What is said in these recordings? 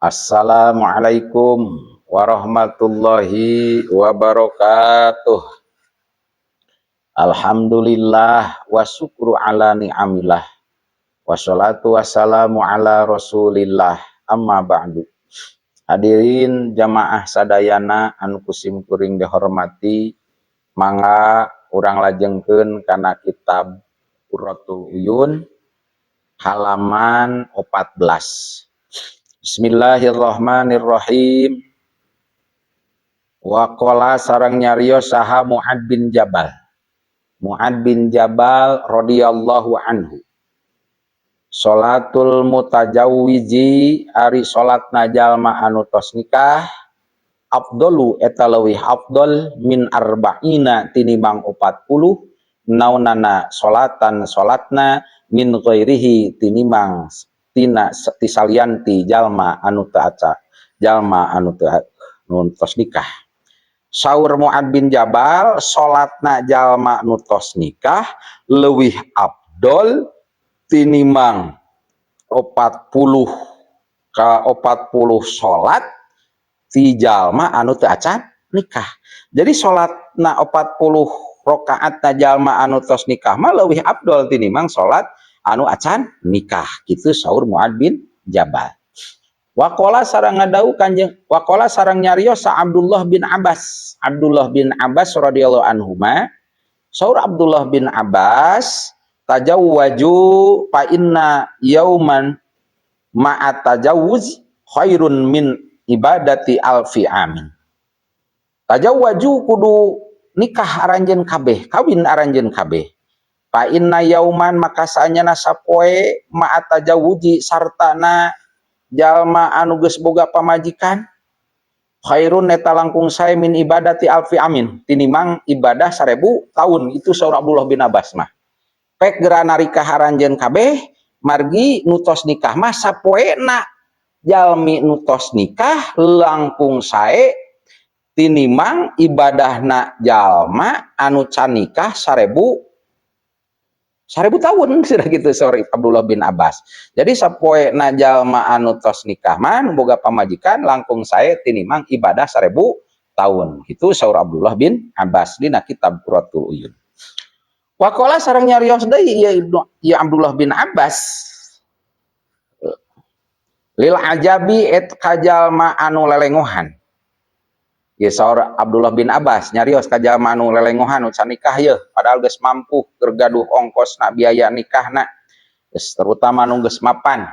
Assalamualaikum warahmatullahi wabarakatuh. Alhamdulillah wa syukru ala ni'amillah. Wassalatu wassalamu ala rasulillah, amma ba'du. Hadirin jamaah sadayana anu ku sim kuring dihormati, mangga urang lajengkeun kana kitab Qurratul Uyun halaman 14. Bismillahirrahmanirrahim. Waqala sareng nyarios saha Mu'ad bin Jabal. Mu'ad bin Jabal radhiyallahu anhu. Salatul mutajawwizi, ari salatna jalma anu tos nikah, afdalu, eta leuwih afdal, min arba'ina, tinimbang 40, naonana, salatan, salatna, min ghairihi, tinimbang tina ti salianti jalma anu teu aca, jalma anu teu nu tos nikah. Saur Mu'ad bin Jabal, salatna jalma nu tos nikah leuwih afdol tinimbang 40 ka 40 salat ti jalma anu teu acan nikah. Jadi salatna 40 rakaat na jalma anu tos nikah mah leuwih afdol tinimbang salat anu acan nikah, kitu saur Mu'ad bin Jabal. Waqala sareng ngadawuh Kanjeng, waqala sareng nyarios sa Abdullah bin Abbas. Abdullah bin Abbas radhiyallahu anhuma, saur Abdullah bin Abbas, tajawwaju fa inna yauman ma'a tajawuz khairun min ibadati alfi amin. Tajawwaju, kudu nikah aranjeun kabeh, kawin aranjeun kabeh. Fa inna yauman, maka saanyana sapoe, ma'a tajawuji, sartana jalma anu geus boga pamajikan, khairun, eta langkung sae, min ibadati alfi amin, tinimbang ibadah 1000 tahun. Itu saur Abdullah bin Abbas mah, pek geura narikah aranjeun kabeh, margi nu tos nikah mah sapoena jalmi nu tos nikah langkung sae tinimbang ibadahna jalma anu can nikah 1000 tahun sudah gitu, saur Abdullah bin Abbas. Jadi sapoena jalma anu tos nikah mah, nu boga pamajikan, langkung sae tinimbang ibadah 1000 tahun. Itu saur Abdullah bin Abbas dina kitab Qurratul Uyun. Waqala sareng nyarios deui ieu Ibnu ieu Abdullah bin Abbas lil ajabi et ka jalma anu lelengohan. Ieu saur Abdullah bin Abbas nyarios ka jalma anu lelengohan, nu can nikah yeuh, padahal geus mampu keur gaduh ongkosna, biaya nikahna geus, terutama nu geus mapan.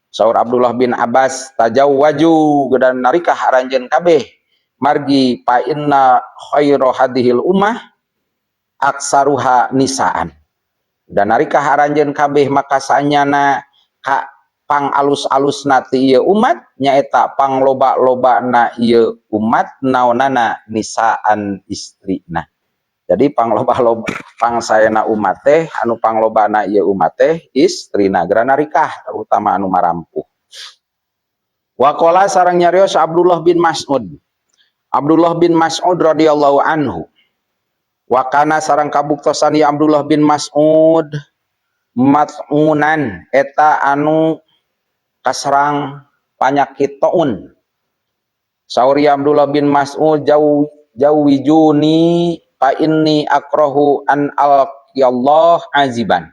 Saur Abdullah bin Abbas, tajawwaju, geura narikah aranjeun kabeh, margi fa inna khaira hadhil ummah aksaruha nisaan. Dan narikah aranjeun kabeh, maka sanyana ka pang alus-alusna ti ieu umat nyaeta pangloba-lobana ieu umat, naonana, nisaan, istrina. Jadi pangloba-loba, pangsaena umat teh anu panglobana ieu umat teh istrina. Geura narikah, terutama anu marampuh. Waqala sareng nyarios Abdullah bin Mas'ud. Abdullah bin Mas'ud radhiyallahu anhu. Wa kana sareng kabuktosan ya Abdullah bin Mas'ud mat'unan, eta anu kaserang panyakit taun. Saur Abdullah bin Mas'ud, jauh jawijuni fa inni akrahu an alqiyallah aziban.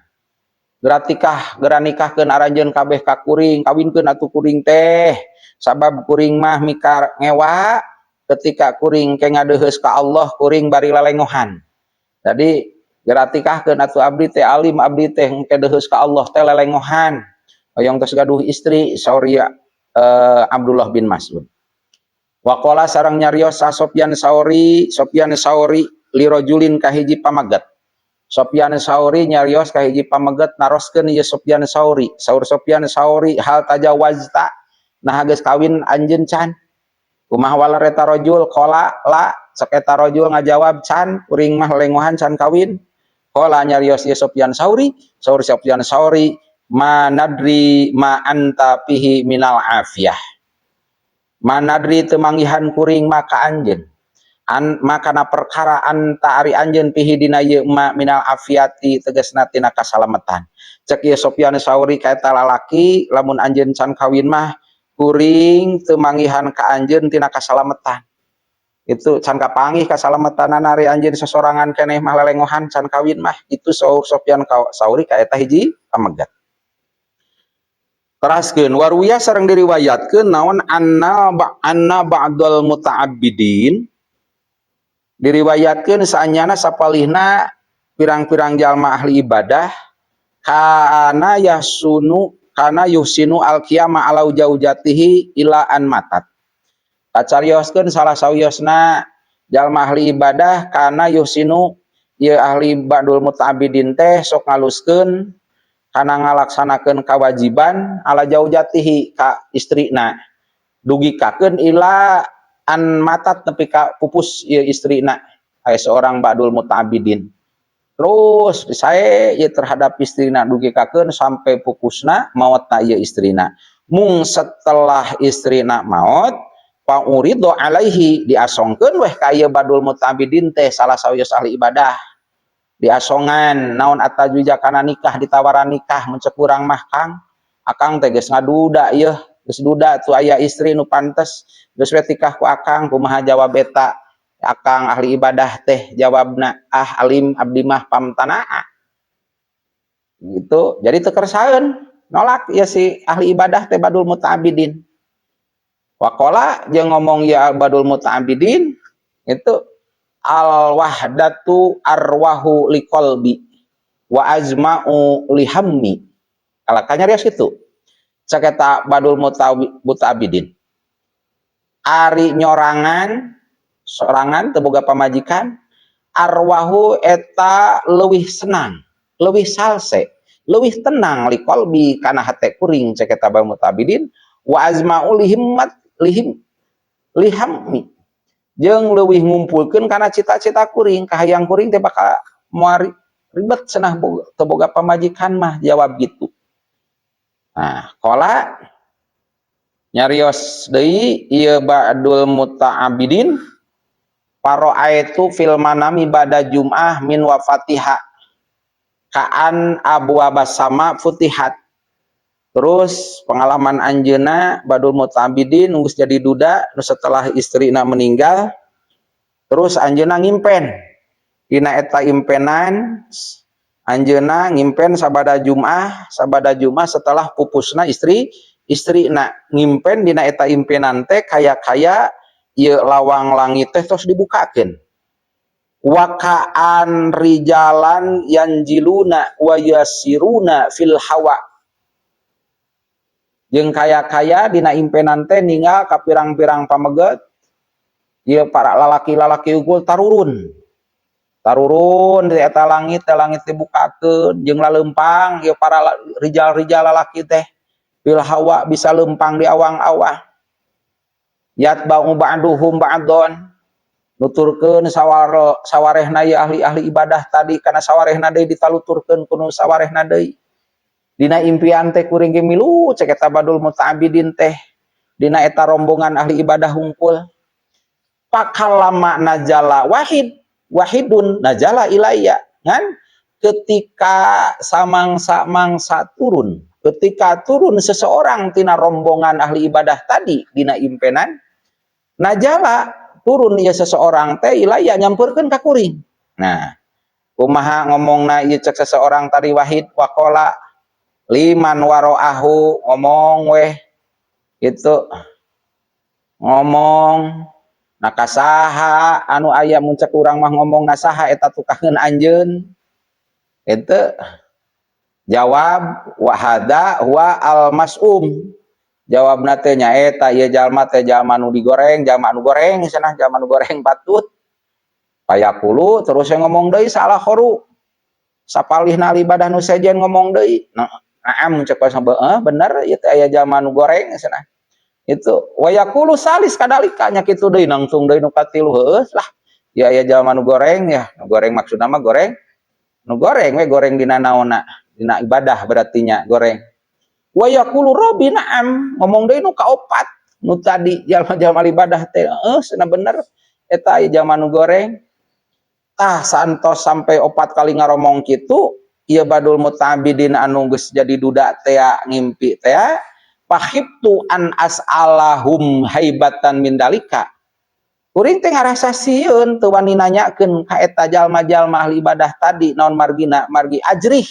Geura tikah, geura nikahkeun aranjeun kabeh ka kuring, kawinkeun atuh kuring teh, sabab kuring mah mikar ngewa ketika kuring ke ngadeuheus ka Allah kuring bari lelengohan. Jadi geura tikahkeun atuh abdi teh, alim abdi teh engke deuheus ka Allah teh lelengohan, hoyong tos gaduh istri, saur Abdullah bin Mas'ud. Waqala sareng nyarios sa Sofyan Sauri, Sofyan Sauri, lirajulin ka hiji pamaget. Sofyan Sauri nyarios ka hiji pameget, naroskeun ieu Sofyan Sauri. Saur Sofyan Sauri, hal tajawazta, nah geus kawin anjeun can? Kumaha waler eta rajul? Qala la, sok eta rajul ngajawab, can, kuring mah lengohan, can kawin. Qala, nyarios ieu Sofyan Sauri, saur Sofyan Sauri, ma nadri ma anta fihi minal afiyah. Ma nadri, teu manggihan kuring maka anjeun an makana perkara, anta ari anjeun, fihi dina ieu ma, minal afiati, tegasna tina kasalamatan. Cek ieu Sofyan Sauri ka eta lalaki, lamun anjeun can kawin mah Kuring teu manggihan ka anjeun tina kasalametan. Itu can kapanggih kasalamatanana, ari anjeun sasorangan keneh mah, lelengohan can kawin mah. Itu saur Sofyan Sauri ka eta hiji pamegat. Teraskeun, waruwiya sareng diriwayatkeun naon, anna ba'dal muta'abbidin, diriwayatkeun saanyana sapalihna pirang-pirang jalma ahli ibadah, kana yahsunu, kana yuhsinu al-qiyama ala zaujatihi ila an matat. Kacarioskeun salah sawiosna jalma ahli ibadah, kana yuhsinu, ieu ahli ba'dul muta'abbidin teh sok ngaluskeun kana ngalaksanakeun kewajiban, ala zaujatihi ka istrina, dugikakeun ila an matat, nepi ka pupus ieu istrina. Aya seorang ba'dul muta'abbidin terus saya ieu terhadap istrina dugikakeun sampai pupusna, maotna ieu istrina. Mung setelah istrina maot, fa'urido alaihi, diasongkeun weh ka ieu ba'dul muta'abbidin teh, salah sawios ahli ibadah diasongan naon, atazwija kana nikah, ditawaran nikah. Mun cek urang mah, "Kang, akang teh geus ngaduda ieu, geus duda tuh, aya istri nu pantes, geus we tikah ku akang." Kumaha jawab eta akang ahli ibadah teh? Jawabna, "Ah, alim abdi mah." Famtanaa gitu, jadi teu kersaeun, nolak ya si ahli ibadah teh, badul muta'abbidin. Waqala, jeung ngomong ya badul muta'abbidin itu, al wahdatu arwahu liqalbi wa azma'u lihammi. Kalakanya nyarios kitu cek eta badul muta'abbidin, ari nyorangan sorangan teu boga pamajikan, arwahu eta leuwih senang, leuwih salse, leuwih tenang, liqalbi kana hate kuring, cek eta badul muta'abbidin, wa azma'u lihimmat lihim lihammi, jeung leuwih ngumpulkeun kana cita-cita kuring, kahayang kuring teh bakal moal ribet cenah teu boga pamajikan mah, jawab gitu. Nah, qala, nyarios deui ieu ba'dul muta'abbidin, fara'aitu fil manami ba'da jum'ah min wafatiha ka'an abwabas sama futihat. Terus pengalaman anjeuna badul muta'abbidin geus jadi duda nu setelah istrina meninggal, terus anjeuna ngimpen. Dina eta impenan anjeuna ngimpen sabada Jum'ah, sabada Jum'ah setelah pupusna istri istrina, ngimpen dina eta impenan teh kaya-kaya ieu lawang langit teh tos dibukakeun, wa ka'an rijalan yanjiluna wa yasiruna fil hawa, jeung kaya-kaya dina impenan teh ninggal ka pirang-pirang pameget ieu para lalaki-lalaki unggul tarurun tarurun di eta langit teh, langit dibukakeun jeung laleumpang ieu para rijal-rijal lalaki teh, fil hawa, bisa leumpang di awang-awang, yatba'u ba'duhum ba'don, nuturkeun sawaro sawarehna ieu ahli-ahli ibadah tadi kana sawarehna deui, ditaluturkeun kuno sawarehna deui. Dina impian teh kuring ge milu, cek eta badul muta'abbidin teh, dina eta rombongan ahli ibadah hungkul. Pakalama najala wahid wahidun najala ilayya, kan ketika samangsa-mangsa turun, ketika turun seseorang tina rombongan ahli ibadah tadi dina impenan, najala, turun ya seseorang teh, ilayya, nyamperkeun ka kuring. Nah, kumaha ngomongna ieu cek seseorang tadi, wahid, waqala liman waro'ahu, ngomong weh itu, ngomong nah kasaha anu aya, mun cek urang mah ngomong na saha eta tukangeun anjeun itu? Jawab, wa hada huwa al mas'um, jawabna teh nyaeta ieu jalma teh jalma nu digoreng, jalma nu goreng cenah, jalma nu goreng patut. Fayaqulu, terus yang ngomong deui salah khoru, sapalihna ibadah nu sejen ngomong deui, nah, naam, cek eh, bener ieu teh aya jalma nu goreng cenah itu. Wa yaqulu salis kadalika, nya kitu deui, nangtung deui nu katilu, heueuh lah ya aya jalma nu goreng ya, nu goreng maksudna mah goreng nu goreng we, goreng dina naonna, dina ibadah berarti nya goreng. Wa yaqulu rabbi, na'am, ngomong deui nu kaopat, nu tadi jalma-jalma ibadah teh, heueuh cenah, bener eta aya jalma nu goreng. Tah, santos sampai opat kali ngaromong kitu ieu badul muta'abbidin anu geus jadi duda tea, ngimpi tea. Fakhiftu an as'alahum haibatan min dalika, kuring teh ngarasa sieun teu wani nanyakeun ka eta jalma-jalma ahli ibadah tadi. Naon margina? Margi ajrih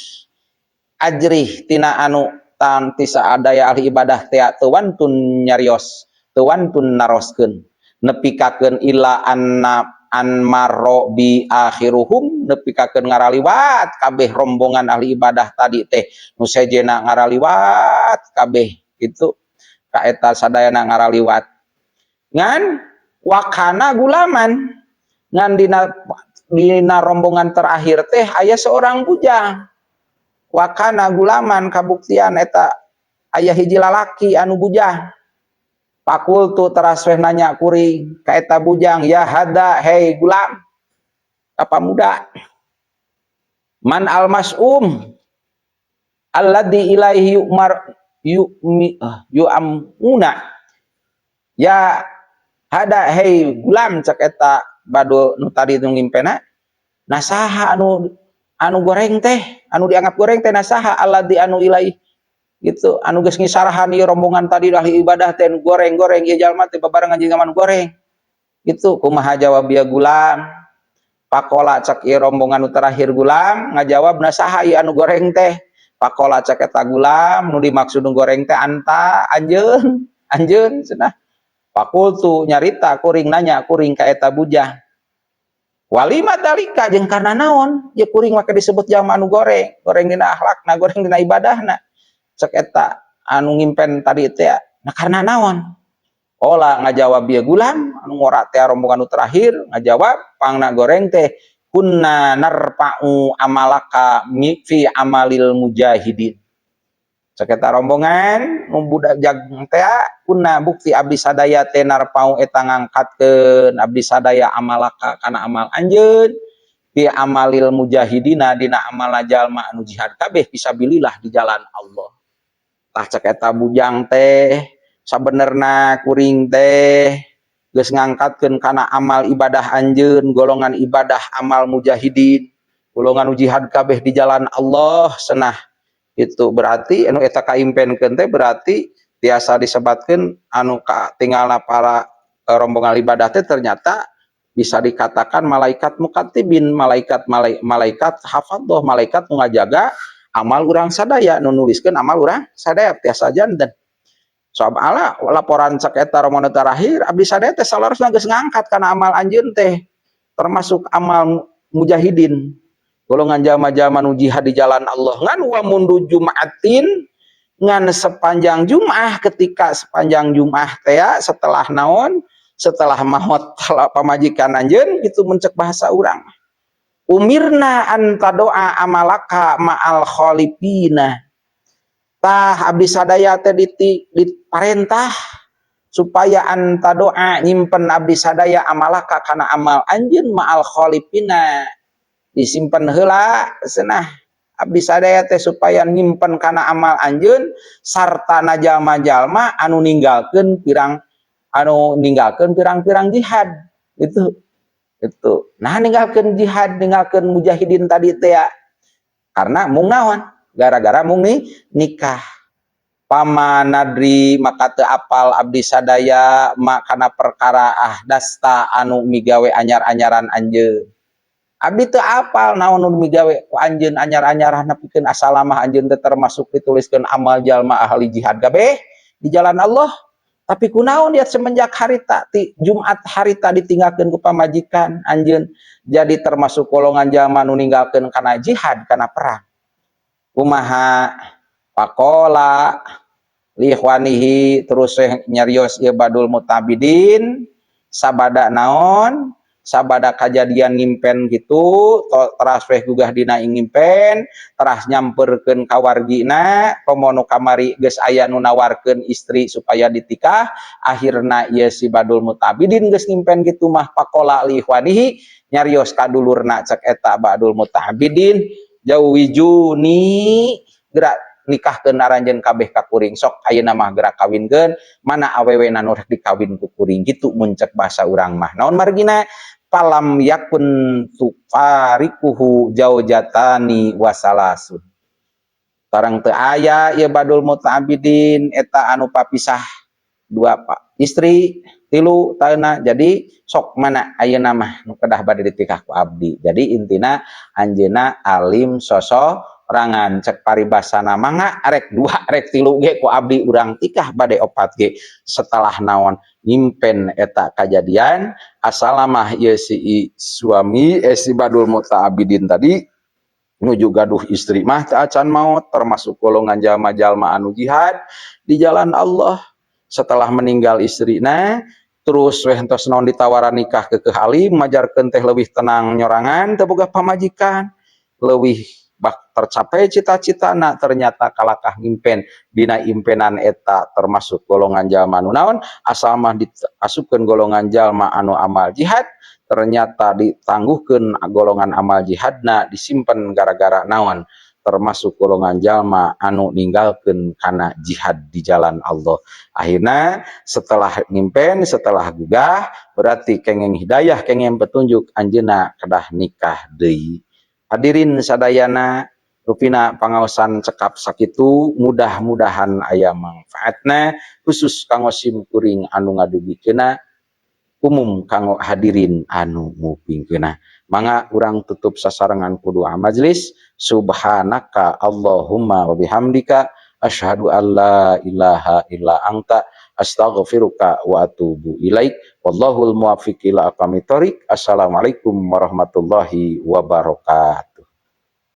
ajrih tina anu tan ti saadaya ahli ibadah teh teu wantun nyarios, teu wantun naroskeun, nepikakeun ila anna an marro bi akhiruhum, nepikakeun ngaraliwat kabeh rombongan ahli ibadah tadi teh, nu sejena ngaraliwat kabeh gitu ka eta sadayana ngaraliwat. Ngan wakana gulaman, ngan dina dina rombongan terakhir teh aya seorang bujang. Wakana gulaman, kabuktian eta aya hiji lalaki anu bujang. Fakultu, teras weh nanya kuring ka eta bujang, ya hada, hei gulam, apa muda, man al mas'um alladzi ilaihi yu'mar yu'mi yu'amuna. Ya hada, hei gulam, cek eta badul nu tadi nu ngimpena, nah saha anu anu goreng teh, anu dianggap goreng teh, nah saha alladzi anu ilaihi gitu, anu geus ngisarahan ieu rombongan tadi ahli ibadah teh, goreng-goreng ieu jalma teh babarengan jeung anu goreng gitu. Kumaha jawab ieu gulam? Faqola, cek ieu rombongan nu terakhir, gulam ngajawab, nah saha ieu anu goreng teh? Faqola, cek eta gulam, nu dimaksud nu goreng teh anta, anjeun, anjeun cenah. Fakultu, nyarita kuring, nanya kuring ka eta bujang, walima dalika, jeung karena naon ieu kuring make disebut jalma anu goreng, goreng dina akhlakna, goreng dina ibadahna? Cek eta anu ngimpen tadi teh, nah karena naon? Qola, ngajawab ieu gulam anu ngora teh, rombongan nu terakhir ngajawab, pangna goreng teh kunna narfa'u amalaka fi amalil mujahidin. Cek eta rombongan nu budak jag teh, kunna, bukti abdi sadaya teh, narfa'u, eta ngangkatkeun abdi sadaya, amalaka, kana amal anjeun, fi amalil mujahidina, dina amal jalma anu jihad kabeh, fisabilillah, di jalan Allah. Tah, cek eta bujang teh, sabenerna kuring teh geus ngangkatkeun kana amal ibadah anjeun golongan ibadah amal mujahidin, golongan jihad kabeh di jalan Allah senah. Itu berarti anu eta kaimpenkeun teh berarti tiasa disebatkeun anu katinggalna para rombongan ibadah teh ternyata bisa dikatakan malaikat mukatibin, malaikat malaikat hafadzah, malaikat nu ngajaga amal urang sadaya, nu nuliskeun amal urang sadaya. Tiasa janten soal laporan cek eta rombongan terakhir, abdi sadaya teh salarosna geus ngangkat kana amal anjeun teh termasuk amal mujahidin, golongan jalma-jalma nu jihad di jalan Allah. Ngan wa mundu jum'atin, ngan sepanjang Jum'ah, ketika sepanjang Jum'ah teh setelah naon, setelah maot pamajikan anjeun gitu, mun cek bahasa urang, umirna an tadoa amalaka ma'al khalifina. Tah, abdi sadaya teh diparentah supaya antadoa, nyimpen abdi sadaya, amalaka, kana amal anjeun, ma'al khalifina, disimpen heula cenah abdi sadaya teh supaya nyimpen kana amal anjeun sarta na jalma-jalma anu ninggalkeun pirang anu ninggalkeun pirang-pirang jihad itu. Itu nah, ninggalkeun jihad, ninggalkeun mujahidin tadi teh ya, karena mung naon, gara-gara mung nih nikah. Fama nadri, maka teu apal abdi sadaya, makana perkara, ahdasta, anu migawe anyar-anyaran anjeun. Abdi teu apal naon nu migawe ku anjeun anyar-anyaran, nepikeun asalamah anjeun teh termasuk dituliskeun amal jalma ahli jihad kabeh di jalan Allah. Tapi kunaon ya semenjak harita ti Jumat harita ditinggalkeun ku pamajikan anjeun jadi termasuk golongan jalma nu ninggalkeun kana jihad, kana perang? Kumaha? Faqola liikhwanihi, terus nyarios ieu badul mutabidin sabada naon, sabada kajadian ngimpen gitu, teras weh gugah dina ngimpen, teras nyamperkeun ka wargina, komo nu kamari geus aya nu nawarkeun istri supaya ditikah. Akhirna ieu si badul mutabidin geus ngimpen gitu mah, faqola liikhwanihi, nyarios ka dulurna cek eta badul mutabidin, jawijuni, gerak nikahkeun aranjeun kabeh ka kuring. Sok ayeuna mah gerak kawinkeun, mana awewena nu rek dikawin ku kuring gitu, mun cek bahasa urang mah. Naon margina? Falam yakun tufarikuhu zaujatani wasalasun. Tarang teu aya ieu Badul Mutaabidin eta anu papisah dua pak istri tilu taeuna. Jadi sok mana ayeuna mah nu kedah bade ditikah ku abdi. Jadi intina anjeunna alim sosorangan, cek paribasana mangga arek dua arek tilu ge ku abdi urang tikah, bade opat ge. Setelah naon, nyimpen eta kajadian, asalamah ieu si suami, si Badul Mutaabidin tadi nuju gaduh istri mah teu acan maot, termasuk golongan jalma-jalma anu jihad di jalan Allah. Setelah meninggal istrina, terus weh entos naon, ditawaran nikah, keukeuh alim, majarkeun teh leuwih tenang nyorangan, teu boga pamajikan, leuwih bak tercapai cita-citana. Ternyata kalakah ngimpen, dina impenan eta termasuk golongan jalma anu naon, asal mah diasupkeun golongan jalma anu amal jihad. Ternyata ditangguhkeun golongan amal jihadna, disimpen gara-gara naon, termasuk golongan jalma anu ninggalkeun kana jihad di jalan Allah. Akhirnya setelah ngimpen, setelah gugah, berarti kengeng hidayah, kengeng petunjuk, anjeunna kedah nikah deui. Hadirin sadayana, rupina pangaosan cekap sakitu, mudah-mudahan aya manfaatna khusus kanggo sim kuring anu ngadugikeunna, umum kanggo hadirin anu ngupingkeunna. Mangga urang tutup sasarengan ku doa majelis. Subhanaka Allahumma wa bihamdika, asyhadu an la ilaha illa anta, astaghfiruka wa atubu ilaik. Wallahul muwaffiq ila aqwamit thoriq. Assalamualaikum warahmatullahi wabarakatuh.